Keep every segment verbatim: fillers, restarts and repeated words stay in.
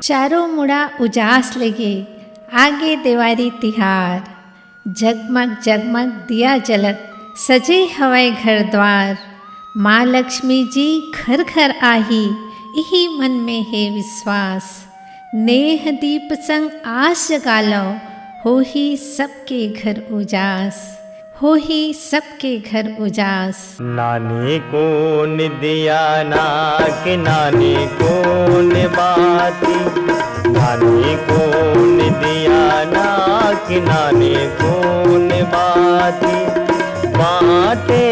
चारों मुड़ा उजास लेगे, आगे देवारी तिहार। जगमग जगमग दिया जलत, सजे हवय घर द्वार। माँ लक्ष्मी जी घर घर आही, इही मन में हे विश्वास। नेह दीप संग आस जगा लव, होही सबके घर उजास, होही सबके घर उजास। नानी कोन दिया ना के नानी कोन बाती, नानी कोन दिया ना के नानी कोन बाती। बाटे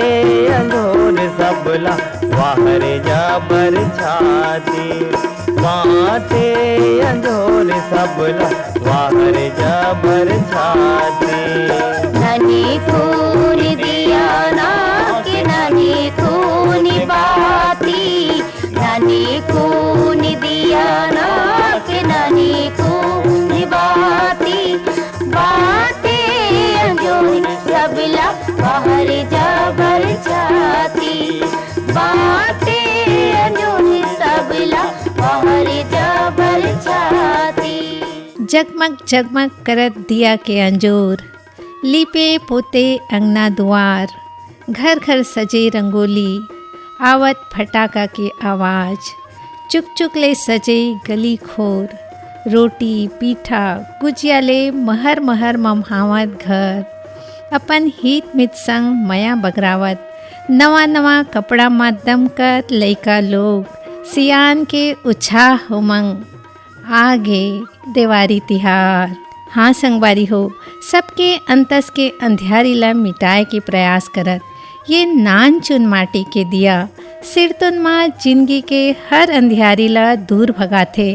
अंजोर सबला बाहर जाबर छाती, बाटे अंजोर सबला बाहर जाबर छाती। नानी कोन दिया ना के नानी कोन बाती, नानी कोन दिया ना के नानी कोन बाती। बाते अंजोर सबला बाहर जाबर छाती, बाते अंजोर सबला बाहर जाबर छाती। जगमग जगमग करत दिया के अंजोर, लीपे पोते अंगना दुआर, घर घर सजे रंगोली, आवत फटाका के आवाज, चुक चुक ले सजे गली खोर, रोटी पीठा गुजिया ले महर महर ममहावत घर, अपन हित मित संग मया बगरावत, नवा नवा कपड़ा मा दमकत लइका लोग, सियान के उछाह उमंग, आगे देवारी तिहार। हाँ संगवारी हो, सबके अंतस के अंधियारी ला मिटाए के प्रयास करत ये नानचुन माटी के दिया सिरतुन मा जिंदगी के हर अंधियारी ला दूर भगाथे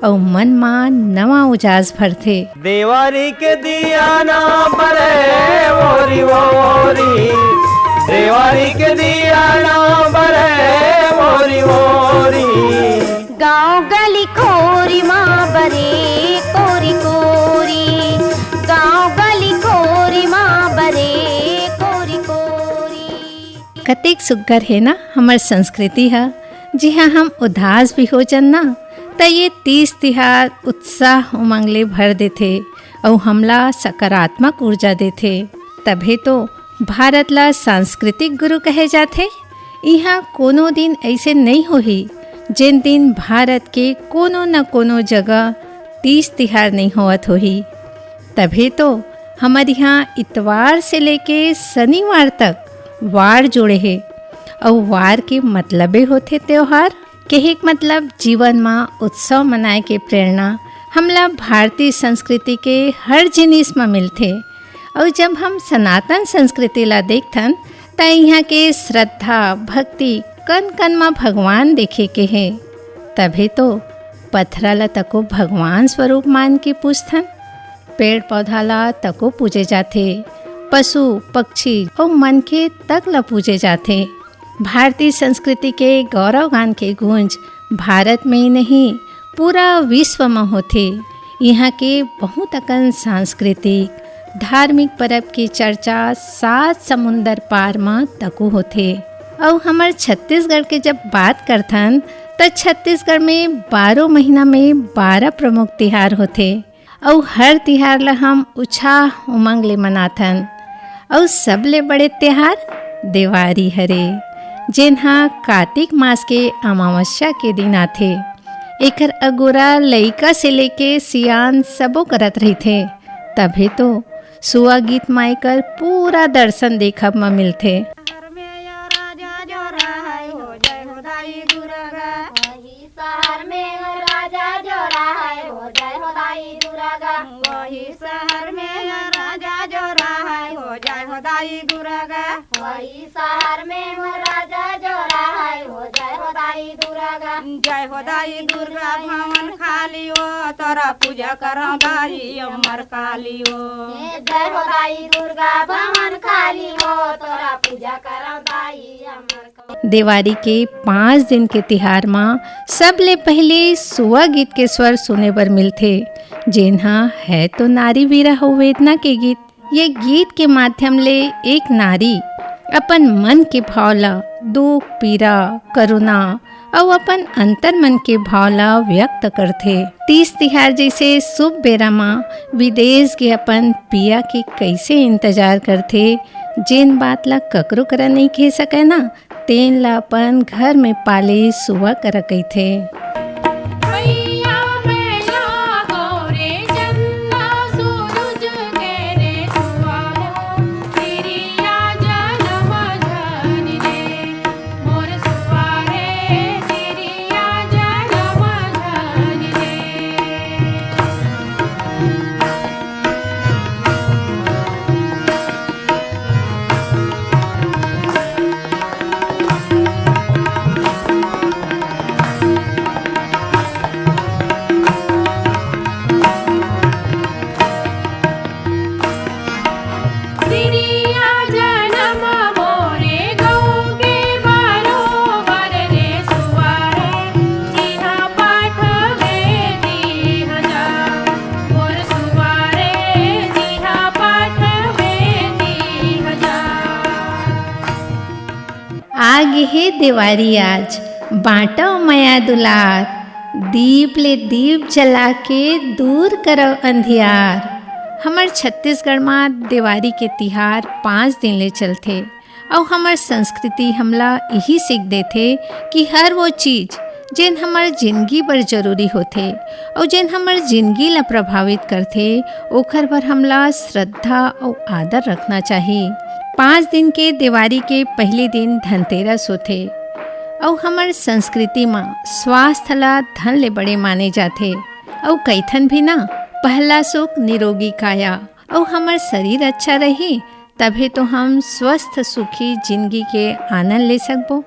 अउ मन मा नवा उजास भरथे। देवारी के दिया ना बरे ओरी ओरी, देवारी के दिया ना बरे ओरी ओरी। गाँव गली खोरी मा बरे कोरी कोरी, गाँव गली खोरी मा बरे कोरी कोरी। कतेक सुग्घर हे ना हमर संस्कृति ह। जिहाँ हम उदास भी हो जन ना, त ये तीज तिहार उत्साह उमंग ले भर देथे अउ हमला सकारात्मक ऊर्जा देथे। तभे तो भारत ला सांस्कृतिक गुरु कहे जाथे। इहाँ कोनो दिन अइसे नइ होही, जेन दिन भारत के कोनो न कोनो जगह तीज तिहार नइ होवत होही। तभे तो हमर इहाँ इतवार से लेके शनिवार तक वार जुड़े हे, अउ वार के मतलबे होथे त्योहार। कहे के मतलब जीवन म उत्सव मनाए के प्रेरणा हमला भारतीय संस्कृति के हर जिनिस म मिलथे। अउ जब हम सनातन संस्कृति ला देखथन, त इहाँ के श्रद्धा, भक्ति, कन-कन म भगवान देखे के हे। तभे तो पथरा ला तको भगवान स्वरूप मान के पूजथन, पेड़-पौधा ला तको पूजे जाथे, पशु, पक्षी अउ मनखे तक ला पूजे जाथे। भारतीय संस्कृति के गौरव गान के गूंज भारत में ही नहीं, पूरा विश्व म होथे। इहाँ के बहुत अकन सांस्कृतिक, धार्मिक परब के चर्चा सात समुंदर पार म तको होथे। अउ हमर छत्तीसगढ़ के जब बात करथन, त छत्तीसगढ़ में बारह महीना में बारह प्रमुख तिहार होथे। अउ हर तिहार ल हम उछाह उमंग ले मनाथन। अउ सबले बड़े तिहार देवारी हरे, जेन ह कातिक मास के अमावस्या के दिन आथे। एकर अगोरा लइका से लेके सियान सबो करत रहिथे। तभे तो सुआ गीत म एकर पूरा दर्शन देखब म मिलथे। शहर में या राजा जो रहा है, हो जय हो दाई दुर्गा। वही शहर में या राजा जो रहा है, हो जय हो दाई दुर्गा। वही शहर में या राजा जो रहा है, हो जय हो दाई दुर्गा। वही शहर में मोर राजा जो रहा है, हो जय हो दाई दुर्गा। जय हो दाई दुर्गा भवन खाली हो, तोरा पूजा करौं दाई अमर काली हो। हे जय हो दाई दुर्गा भवन खाली हो, तोरा पूजा करौं दाई अमर काली। देवारी के पाँच दिन के तिहार म सबले पहिले सुआ गीत के स्वर सुने बर मिलथे, जेन ह है तो नारी वीरा हो वेदना के गीत। ये गीत के माध्यम ले एक नारी अपन मन के भाव ला, दुख, पीरा, करुणा अउ अपन अंतरमन के भाव ला व्यक्त करथे। तीज तिहार जइसे शुभ बेरा म विदेश गे अपन पिया के कइसे इंतजार करथे, जेन बात ला ककरो करा नइ कह सकय ना, तेन ला अपन घर में पाले सुआ करा कहिथे। आ गे हे देवारी आज, बांटव मया दुलार। दीप ले दीप जला के दूर करव अंधियार। हमर छत्तीसगढ़ म देवारी के तिहार पाँच दिन ले चलथे। अउ हमर संस्कृति हमला इही सीख देथे कि हर वो चीज, जेन हमर जिनगी बर जरूरी होथे अउ जेन हमर जिनगी ला प्रभावित करथे, ओखर बर हमला श्रद्धा अउ आदर रखना चाही। पाँच दिन के देवारी के पहिली दिन धनतेरस होथे अउ हमर संस्कृति म स्वास्थ्य ला धन ले बड़े माने जाथे। अउ कइथन भी ना, पहला सुख निरोगी काया। अउ हमर शरीर अच्छा रही, तभे तो हम स्वस्थ सुखी जिनगी के आनंद ले सकबो।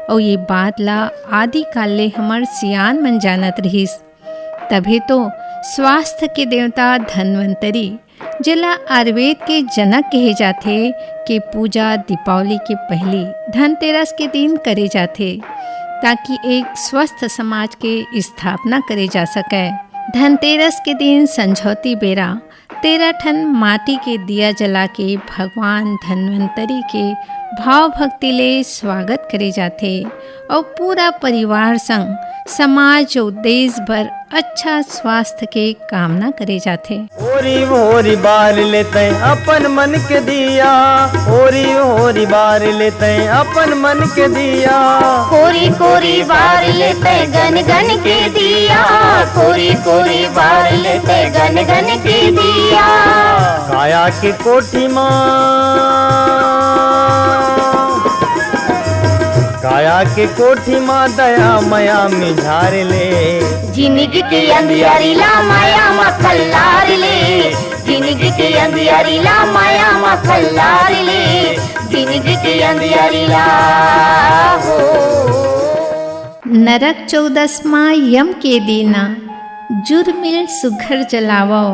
अउ ये बात ला आदिकाल ले हमर सियान मन जानत रिहिस। तभे तो स्वास्थ्य के देवता धन्वंतरी, जेला आयुर्वेद के जनक कहे जाथे, के पूजा दीपावली के पहिली धनतेरस के दिन करे जाथे, ताकि एक स्वस्थ समाज के स्थापना करे जा सकय। धनतेरस के दिन संझौती बेरा तेरह ठन माटी के दिया जला के भगवान धन्वंतरी के भाव भक्ति ले स्वागत करे जाथे अउ पूरा परिवार संग समाज अउ देश भर अच्छा स्वास्थ्य के कामना करे जाथे। ओरी ओरी बार लेते अपन मन के दिया, ओरी ओरी बार लेते अपन मन के दिया। कोरी कोरी बार लेते गन गन के दिया, कोरी कोरी बार लेते गन गन के दिया। काया के कोठी मा, काया के कोठी मा दया मया मिझार ले। जिनगी के अंधियारी ला माया मा खल्लार ले, जिनगी के अंधियारी ला माया मा खल्लार ले, जिनगी के अंधियारी ला हो। नरक चौदस मा यम के दीना, जुरमिल सुघर जलावव।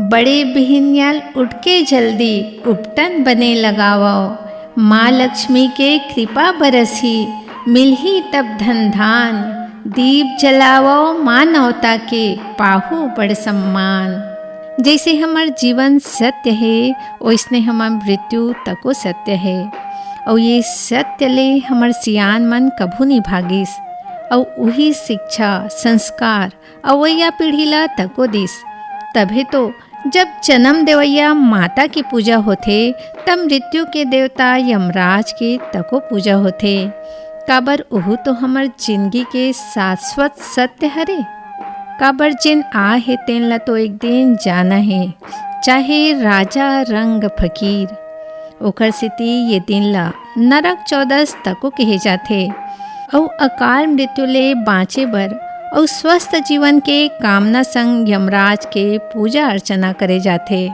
बड़े बिहिनियाल उठ के जल्दी, उपटन बने लगावव। माँ लक्ष्मी के कृपा बरसही, मिलही तब धन धान। दीप जलावव मानवता के, पाहू बड़ सम्मान। जइसे हमर जीवन सत्य हे, ओइसने हमर मृत्यु तको सत्य हे। अउ ये सत्य ले हमर सियान मन कभू नइ भागिस। अउ उही शिक्षा, संस्कार अवइया पीढ़ी ला तको दिस। तभे तो जब जन्म देवइया माता के पूजा होथे, तब मृत्यु के देवता यमराज के तको पूजा होथे। काबर ओहू तो हमर जिनगी के शाश्वत सत्य हरे। काबर जेन आ हे, तेन ला तो एक दिन जाना हे, चाहे राजा रंग फकीर। ओकर सेती ये दिन ला नरक चौदस तको कहे जाथे। अउ अकाल मृत्यु ले बाँचे बर अउ स्वस्थ जीवन के कामना संग यमराज के पूजा अर्चना करे जाथे।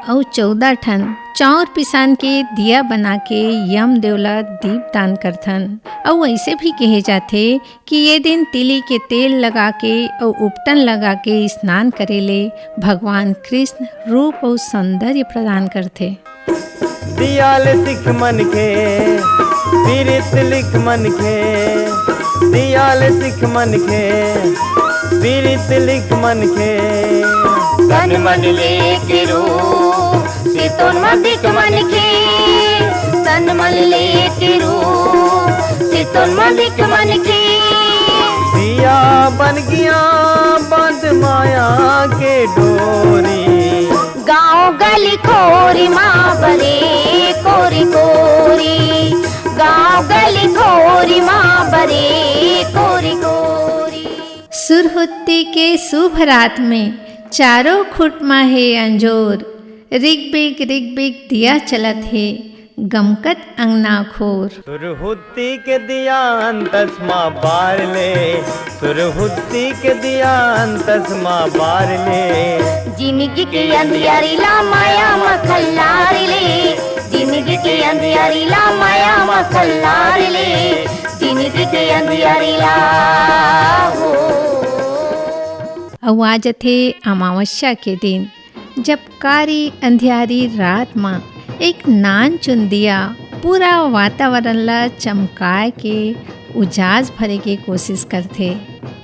अउ चौदह ठन चाउर पिसान के दिया बना के यमदेव ला दीप दान करथन। अउ अइसे भी कहे जाथे कि ये दिन तिली के तेल लगा के अउ उपटन लगा के स्नान करे ले भगवान कृष्ण रूप अउ सौंदर्य प्रदान करथे। दिया ले सिख मनखे, पीरित लिख मनखे। दिया ले सिख मनखे, पीरित लिख मनखे। तन मन ले के रूप, सितोन मदिक मनखे। तन मन ले के रूप, सितोन मदिक मनखे। बन गिया बंद माया के डोरी। गाँव गली खोरी मा बरे कोरी कोरी, गाँव गली खोरी मा बरे कोरी कोरी। सुरहुत्ती के शुभ रात में चारों खुट मा हे अंजोर, रिगबिग रिगबिग दिया चलत हे, गमकत अंगना खोर। सुरहुत्ती के दिया अंतस मा बार ले, सुरहुत्ती के दिया अंतस मा बार ले। जिंदगी के अंधियारी ला माया मा खल्लार ले, जिंदगी के अंधियारी ला माया मा खल्लार ले, जिंदगी के अंधियारी ला हो। अउ आ जथे अमावस्या के दिन, जब कारी अंधियारी रात म एक नानचुन दिया पूरा वातावरण ला चमकाए के उजास भरे के कोशिश करथे।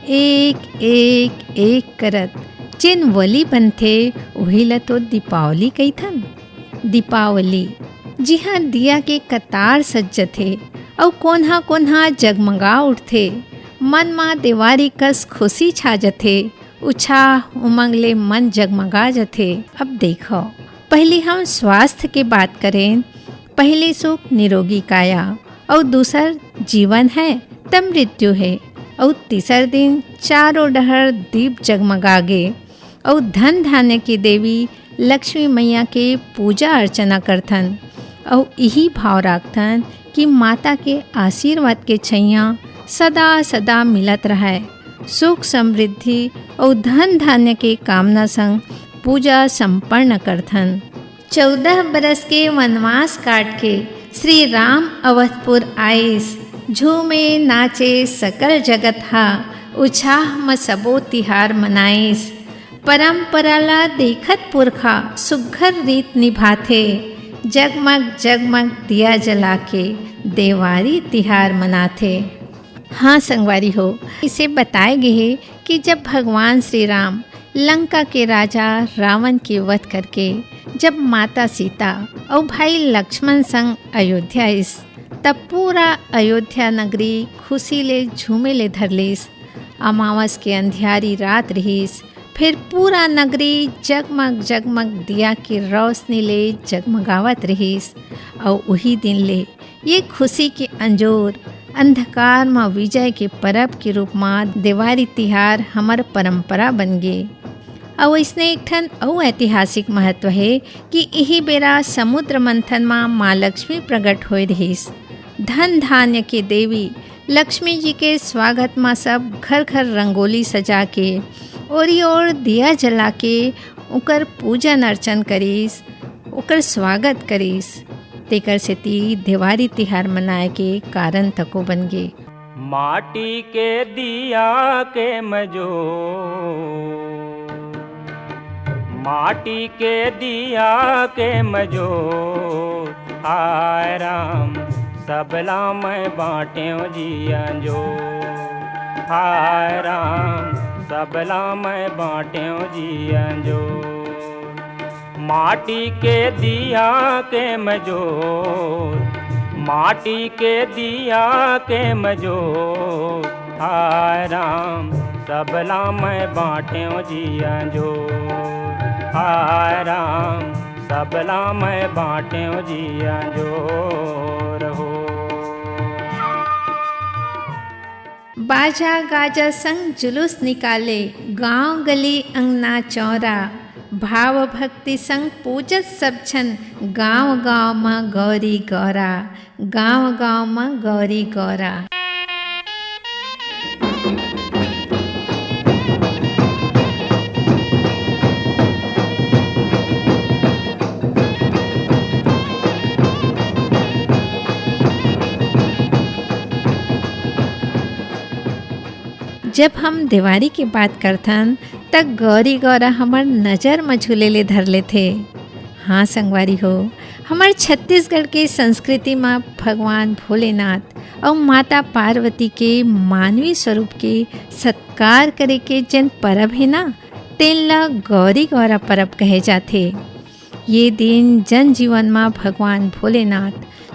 एक, एक, एक करत जेन वली बनथे, उही ला तो दीपावली कहिथन। दीपावली, जिहाँ दिया के कतार सज जथे अउ कोन्हा-कोन्हा जगमगा उठथे, मन म देवारी कस खुशी छा जथे। उछाह उमंग ले मन जगमगा जथे। अब देखो, पहिली हम स्वास्थ्य के बात करेन, पहिली सुख निरोगी काया, अउ दूसर जीवन है त मृत्यु है, अउ तीसर दिन चारों डहर दीप जगमगागे, अउ धन धान्य के देवी लक्ष्मी मैया के पूजा अर्चना करथन, अउ इही भाव राखथन कि माता के आशीर्वाद के छैया सदा सदा मिलत रहय। सुख समृद्धि अउ धन धान्य के कामना संग पूजा संपन्न करथन। चौदह बरस के वनवास काट के श्री राम अवधपुर आइस। झूमे नाचे सकल जगत हा, उछाह म सबो तिहार मनाइस। परंपरा ला देखत पुरखा सुग्घर रीत निभाथे। जगमग जगमग दिया जला के देवारी तिहार मनाथे। हाँ संगवारी हो, इसे बताए गे हे कि जब भगवान श्री राम लंका के राजा रावण के वध करके जब माता सीता अउ भाई लक्ष्मण संग अयोध्या आइस, तब पूरा अयोध्या नगरी खुशी ले झूमे ले धर लिस। अमावस के अंधियारी रात रिहिस, फिर पूरा नगरी जगमग जगमग दिया के रोशनी ले जगमगावत रिहिस। अउ उही दिन ले ये खुशी के अंजोर अंधकार म विजय के परब के रूप म देवारी तिहार हमर परंपरा बन गे। अउ अइसने एक ठन अउ ऐतिहासिक महत्व हे कि इही बेरा समुद्र मंथन म माँ लक्ष्मी प्रकट होए रिहिस। धन धान्य के देवी लक्ष्मी जी के स्वागत म सब घर घर रंगोली सजा के, ओरी ओर दिया जला के ओकर पूजन अर्चन करिस, ओकर स्वागत करिस। तेकर सेती देवारी तिहार मनाए के कारण तको बन गे। माटी के दिया के मजो, माटी के दिया के मजो, हाय राम, सबला मैं बाँटेंव जी अंजोर। हाय राम, सबला मैं बाँटेंव जी अंजोर। माटी के दिया के मजोर, माटी के दिया के मजोर, हाय राम, सबला मैं बाँटेंव जी अंजोर। हाय राम, सबला मैं बाँटेंव जी अंजोर हो। बाजा गाजा संग जुलूस निकाले, गांव गली अंगना चौरा, भाव भक्ति संग पूजत सब झन, गांव गांव म गौरी गौरा, गांव गांव म गौरी गौरा। जब हम देवारी के बात करथन, त गौरी गौरा हमर नजर म झूले ले धर लेथे। हाँ संगवारी हो, हमर छत्तीसगढ़ के संस्कृति म भगवान भोलेनाथ अउ माता पार्वती के मानवी स्वरूप के सत्कार करे के जेन परब हे ना, तेन ल गौरी गौरा परब कहे जाथे। ये दिन जनजीवन म भगवान भोलेनाथ,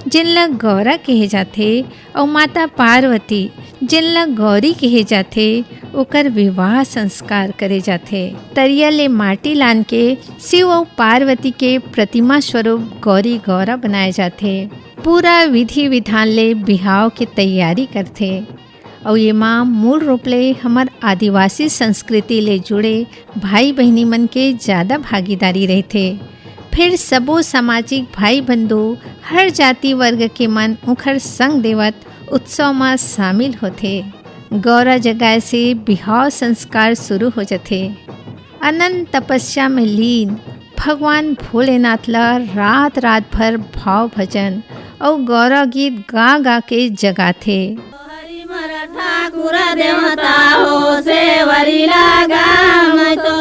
जेन ल गौरा कहे जाथे, अउ माता पार्वती, जेन ल गौरी कहे जाथे, ओकर विवाह संस्कार करे जाथे। तरिया ले माटी लान के शिव अउ पार्वती के प्रतिमा स्वरूप गौरी गौरा बनाए जाथे। पूरा विधि विधान ले बिहाव के तैयारी करथे। अउ एमा मूल रूप ले हमर आदिवासी संस्कृति ले जुड़े भाई बहिनी मन के जादा भागीदारी रहिथे। फेर सबो सामाजिक भाई बंधु, हर जाति वर्ग के मन उंखर संग देवत उत्सव म शामिल होथे। गौरा जगाए से बिहाव संस्कार शुरू हो जथे। अनंत तपस्या में लीन भगवान भोलेनाथ ला रात रात भर भाव भजन अउ गौरा गीत गा गा के जगाथे। हरि मर ठाकुर देवता हो सेवरी लागा मैं तो,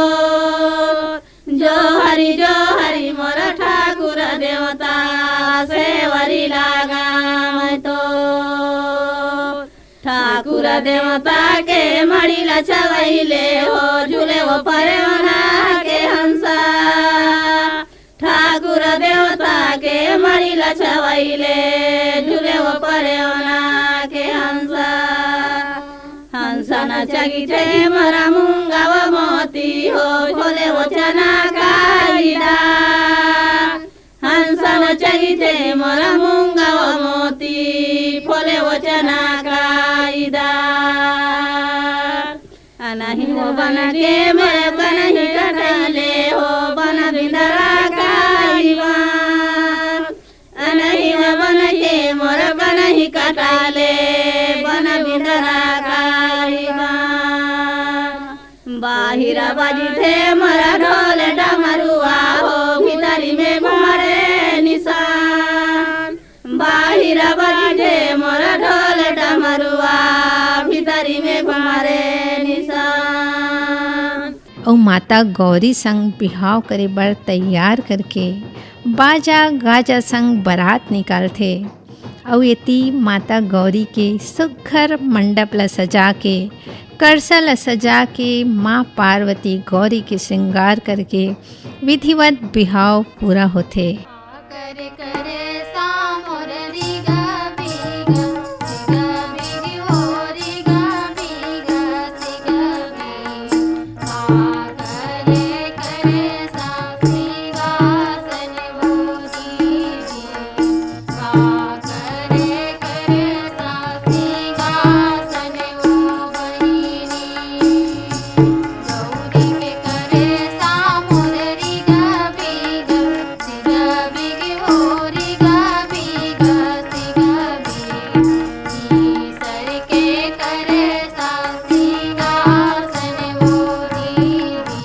जो हरि जो हरि मर ठाकुर देवता सेवरी लागा मैं तो। ठाकुर देवता के मड़ी ला छवैले हो झूले वो परेवना के हंसा। ठाकुर देवता के मड़ी ला छवैले झूले वो परेवना के हंसा। हंसा न चगिथे मरा मुंगा वो मोती हो भोले वो चना काईदा। हंसा न चगिथे मरा मुंगा वो मोती भोले वो चना काईदा। अनही वो बन के मर कनही कटले हो बन बिंदरा काईवा। अनही वो बन के मर कनही कटले बन बिंदरा काईवा। बाहिरा बजथे मोर ढोल डमरुआ हो, भितरी में घुमरे निशान। बाहिरा बजथे मोर ढोल डमरुआ, भितरी में घुमरे निशान। अउ माता गौरी संग बिहाव करे बर तैयार करके बाजा गाजा संग बरात निकालथे। अउ एती माता गौरी के सुघर मंडप ल सजा के, करसा ल सजा के, माँ पार्वती गौरी के श्रृंगार करके विधिवत बिहाव पूरा होथे। करे करे सा मोर री गा बी गा, सी गा बी गी ओ री गा बी गा, सी गा बी। आ करे करे सा सिंहासन मोरी जी। आ करे करे सा सिंहासन ओ बहिनी। गौरी के करे सा मोर री गा बी गा, सी गा बी गी ओ री गा बी गा, सी गा बी। ईसर के करे सा सिंहासन ओ दीदी।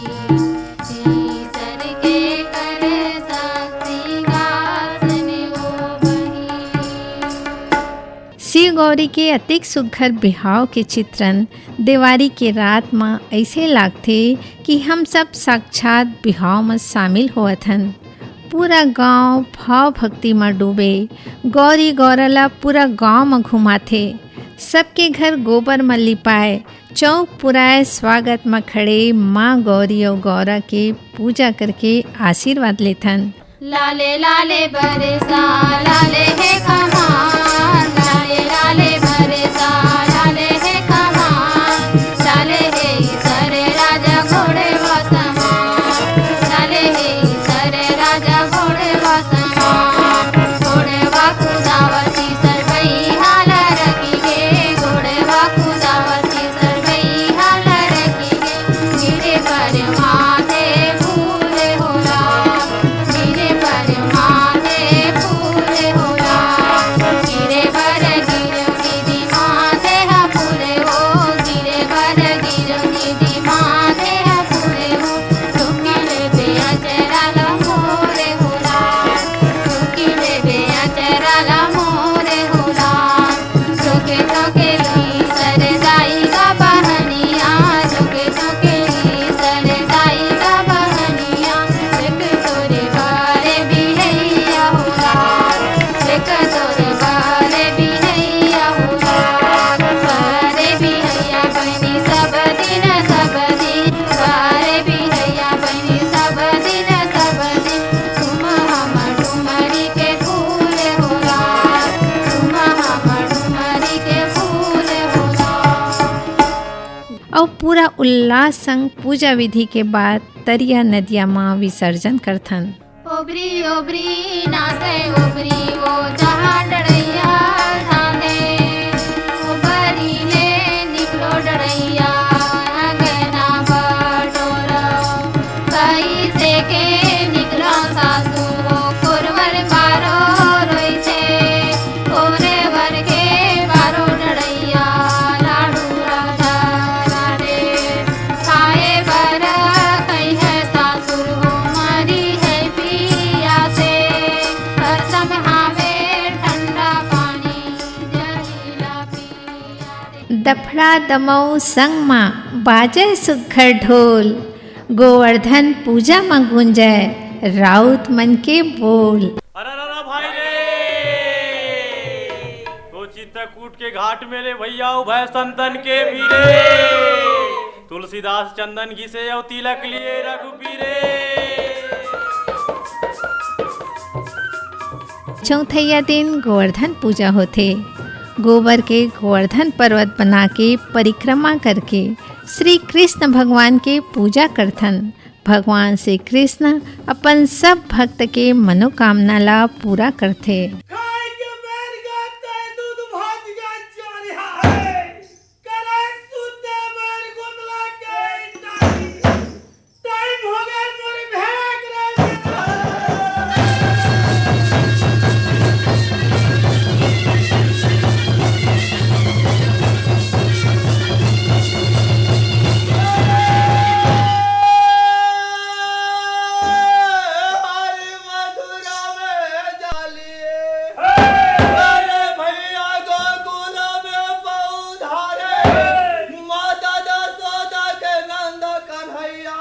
ईसर के करे सा सिंहासन ओ बहिनी। शिव गौरी के अतेक सुघर बिहाव के चित्रण देवारी के रात म अइसे लागथे कि हम सब साक्षात बिहाव म शामिल होवत हन। पूरा गांव भाव भक्ति म डूबे, गौरी गौरा ला पूरा गांव म घुमाथे। सबके घर गोबर म लिपाए, चौक पुराए स्वागत म खड़े माँ गौरी अउ गौरा के पूजा करके आशीर्वाद लेथन। लाले लाले बरसा, लाले हे कमाल, लाले लाले बरसा, लाले हे कमाल, लाले हे सर राजा घोड़े वा समान, लाले हे सर राजा घोड़े वा समान, घोड़े वा कुदावती सरबई हाला रखी गे, घोड़े वा कुदावती सरबई हाला रखी गे, गिरे पर माथे फूल होला, गिरे पर माथे फूल होला, गिरे पूरा उल्लास संग पूजा विधि के बाद तरिया नदिया म विसर्जन करथन। ओबरी ओबरी नाचे ओबरी वो जहाँ डड़ैया धांधे। ओबरी ले निकलो डड़ैया अंगना बटोरो। कइसे के निकलो सासु हो कोरवर बारो रोइथे। कोरवर के बारो डड़ैया लाडू राजा राधे। खाए बर कहिए सासु हो मरी है पिया से। कसम हावे ठंडा पानी जहिला पिया रे। दफड़ा दमऊ संग मा बाजय सुग्घर ढोल। गोवर्धन पूजा म गूंजय राउत मन के बोल। अरे, अरे, अरे, भाई रे, तो चित्रकूट के घाट में रे भैया, उभय संतन के भी रे, तुलसीदास चंदन घिसे अउ तिलक लिए रघुबीरे। चौथैया दिन गोवर्धन पूजा होथे। गोबर के गोवर्धन पर्वत बना के परिक्रमा करके श्री कृष्ण भगवान के पूजा करथन। भगवान श्री कृष्ण अपन सब भक्त के मनोकामना ला पूरा करथे। खाए के बेर गा तय दूध भात गा चोरिहा है। करे सुते बेर गोदला के टाइम। टाइम हो गया मोरे भेड़ा के राज के। हरि मथुरा में जाली। अरे भैया गोकुल में पौधा रे। माता जसोदा के नंद कन्हैया।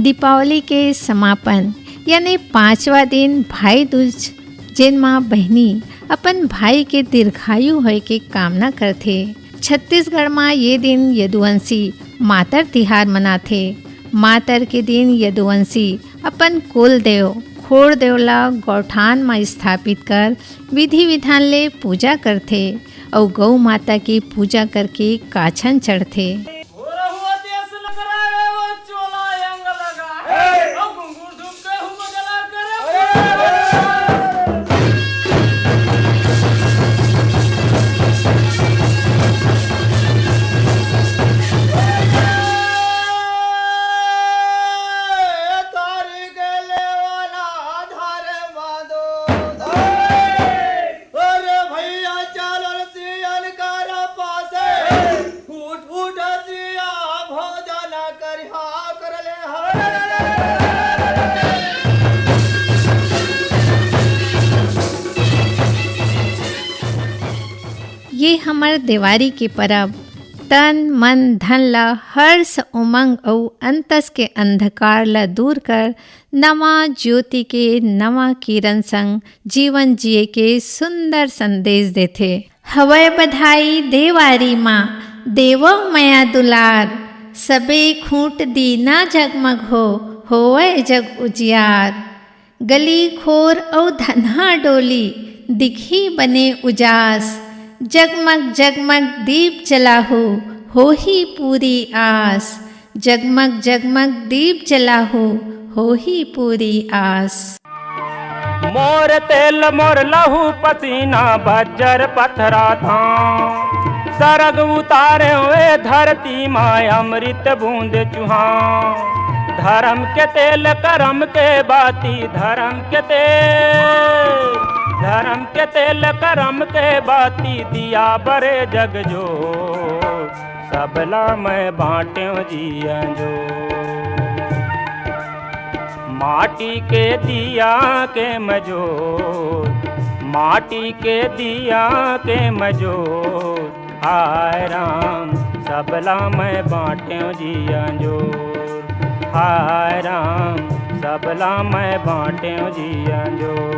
दीपावली के समापन यानी पांचवा दिन भाई दूज, जेन मां बहिनी अपन भाई के दीर्घायु होए के कामना करथे। छत्तीसगढ़ म ये दिन यदुवंशी मातर तिहार मनाथे। मातर के दिन यदुवंशी अपन कुल देव, खोड़ देव ला गौठान म स्थापित कर विधि विधान ले पूजा करथे अउ गौ माता के पूजा करके काछन चढ़थे। अरे भैया, चल सियन कर पासे, उठ, उठ सिया, भोजन करिहा कर ले हा। ये हमर देवारी के परब तन, मन, धन ल हर्ष, उमंग अउ अंतस के अंधकार ल दूर कर नवा ज्योति के नवा किरण संग जीवन जिए के सुंदर संदेश देथे। हवय बधाई देवारी मा, देवो मया दुलार, सबे खूंट दीना जगमग हो, होवय जग उजियार। गली खोर अउ धनहा डोली, दिखही बने उजास। जगमग जगमग दीप जलाहू, होही पूरी आस। जगमग जगमग दीप जलाहू, होही पूरी आस। मोर तेल मोर लहू पसीना, बज्जर पथरा धाम। सरग उतारे हुए धरती माय, अमृत बूंद चुहां। धर्म के तेल करम के बाती, धर्म के तेल, धर्म के तेल करम के बाती, दिया बरे जग जो। सबला मैं बांट्यों जिया जो। माटी के दिया के मजो, माटी के दिया के मजो। हाय राम, सबला मैं बांट्यों जिया जो। हाय राम, सबला मैं बांट्यों जिया जो।